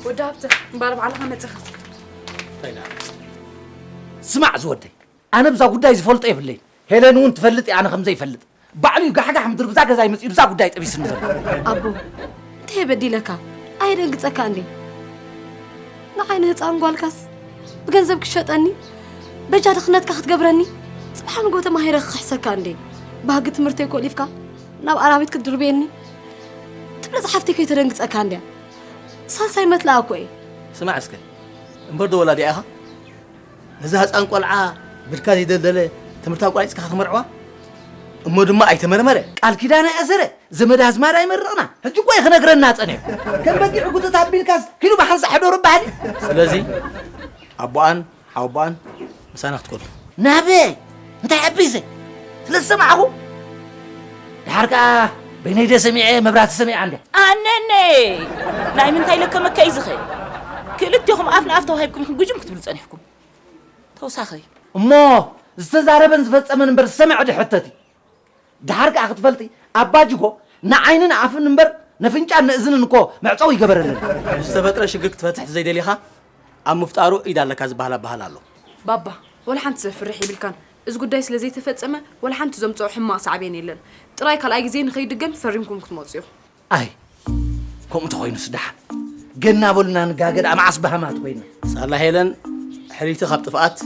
ወዲ ሃብተ፣ እምበኣር ባዕልኻ መጺኻ። ስማዕ ዝወደይ፣ ኣነ ብዛ ጉዳይ ዝፈልጦ የብለይን። ሄለን እውን ትፈልጥ እያ ኣነ ከም ዘይፈልጥ። ባዕሉ እዩ ጋሕጋሕ ምድሪ ብዛ ገዛይ መጺኡ ብዛ ጉዳይ ጠቢስኒ ዘሎ። ኣቦ፣ እንታይ በዲለካ? ኣየደንግጸካ እንዴ? ንዓይ ንህፃን ጓልካስ ብገንዘብ ክሸጠኒ? በጃ ድኽነትካ ክትገብረኒ? ጽባሕ ንጎ ተማሂረ ክኽሕሰካ እንዴ? ባህጊ ትምህርተይ ኮሊፍካ ናብ ኣራዊት ክትድርብየኒ? ትብለ ጸሓፍተይ ከይተደንግጸካ እንድያ። ሳልሳይ መትለኣ እኮ እየ። ስማዕ እስከ፣ እምበር ዶ ወላዲኣ ኢኻ? ነዛ ህፃን ቆልዓ ብልካ ዘይደልደለ ትምህርታ ኣቋሪፅካ ክትመርዕዋ? እሞ ድማ ኣይተመርመረ። ቃል ኪዳን ኣይኣሰረ፣ ዘመድ ኣዝማድ ኣይመርቕና። ሕጂ እኮ እዩ ክነግረና ጸኒሑ። ከም በጊዕ ጉጥጥ ኣቢልካስ ኪዱ ብሓንሳእ ሕደሩ በሃሊ። ስለዚ ኣቦኣን ሓወቦኣን ምሳና ክትከዱ። ናበይ? እንታይ ኣቢሰ? ስለ ዝሰማዕኹ? ደሓር ከኣ በይነይ ደ ሰሚዐ፣ መብራህቲ ሰሚዓ እንድያ። ኣነነ! ናይ ምንታይ ለከመከ እዩ ዝኸ? ክልቴኹም ኣፍ ንኣፍ ተዋሂብኩም ኢኹም ጉጅም ክትብሉ ጸኒሕኩም። ተውሳኸ። እሞ ዝተዛረበን ዝፈጸመን እምበር ዝሰምዐ ድሕተት እዩ። ደሓር ከኣ ክትፈልጢ፣ ኣባ ጅጎ ንዓይንን ኣፍን እምበር ነፍንጫን ንእዝንን እኮ መዕጸዊ ይገበረለን። ዝተፈጥረ ሽግር ክትፈትሕ ዘይደሊኻ ኣብ ምፍጣሩ ኢድ ኣለካ ዝበሃል ኣበሃል ኣሎ። ባባ፣ ወላ ሓንቲ ዘፍርሕ ይብልካን። እዚ ጉዳይ ስለ ዘይተፈጸመ፣ ወላ ሓንቲ ዘምጽኦ ሕማቕ ሳዕቤን የለን። ጥራይ ካልኣይ ግዜ ንኸይድገም ፈሪምኩም ክትመጹ ኢኹም። ኣይ፣ ከምኡ ተኾይኑስ ደሓን። ገና በሉና ንጋገ ደኣ መዓስ በሃማት ኮይና። ሳላ ሄለን፣ ሕሪቲ ካብ ጥፍኣት፣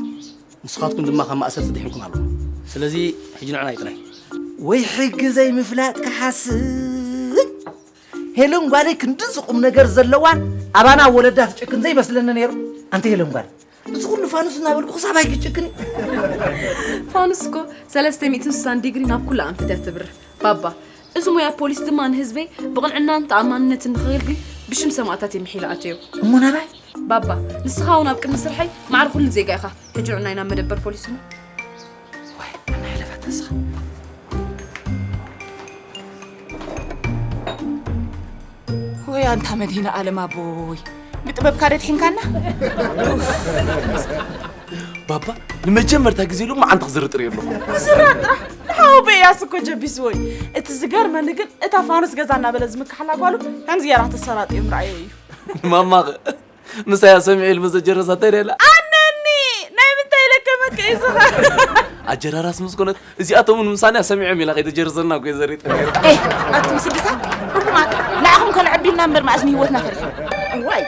ንስኻትኩም ድማ ካብ ማእሰርቲ ድሒንኩም ኣለኹም። ስለዚ፣ ሕጂ ንዕናይ ጥራይ። ወይ ሕጊ ዘይምፍላጥ ክሓስብ። ሄለን ጓለይ ክንድዚ ቁም ነገር ዘለዋን ኣባና ወለዳ ትጭክን ዘይመስለኒ ነይሩ። ኣንቲ ሄለን ጓለይ፣ እዚ ኩሉ ፋኑስ እናበልኩ ክሳብ ኣይክጭክን እዩ። ፋኑስ እኮ ሰለስተ ሚእትን ስሳን ዲግሪ ናብ ኩሉ ኣንፈት እያ ትብርህ። ባባ፣ እዚ ሞያ ፖሊስ ድማ ንህዝበይ ብቕንዕናን ተኣማንነትን ንኸገልግል ብሽም ሰማእታት የምሒለ ኣተዮ። እሞ ናባይ? ባባ፣ ንስኻ እውን ኣብ ቅድሚ ስርሐይ ማዕረ ኩሉ ዜጋ ኢኻ። ሕጂ ንዕናይ ናብ መደበር ፖሊስ እሞ። ዋይ፣ ኣነ ሕለፋታ ንስኻ። ወይ ኣንታ መድህነ ዓለም ኣቦይ፣ ብጥበብካ ዶ ድሒንካና? ባባ፣ ንመጀመርታ ግዜ ሎማዓንቲ ክዝርጥር እየ ኣለኹ። ዝራጥ ጥራሕ ንሓወቦይ እያስ እኮ ጀቢስዎ እዩ። እቲ ዝገርመኒ ግን እታ ፋኑስ ገዛ እናበለ ዝምክሓላ ጓሉ ከምዚ ገይራ ተሰራጥዮ ምርኣዮ እዩ። ንማማኸ ምሳያ ሰሚዑ ኢሉ መዘጀረሳ እንታይ ደላ? ኣነኒ! ናይ ምንታይ ለከመከ እዩ ዝኸ? ኣጀራራስ ምስ ኮነት እዚኣቶም እውን ምሳና ሰሚዖም ኢላ ከይተጀርሰና እኮ እዩ ዘሪጥ ነይሩ። ኤህ፣ ኣቱም ስድሳት ርጉማት፣ ንዓኹም ከነዕቢ ኢልና እምበር መኣስ ንህይወትና ፈሪሕና። እዋይ፣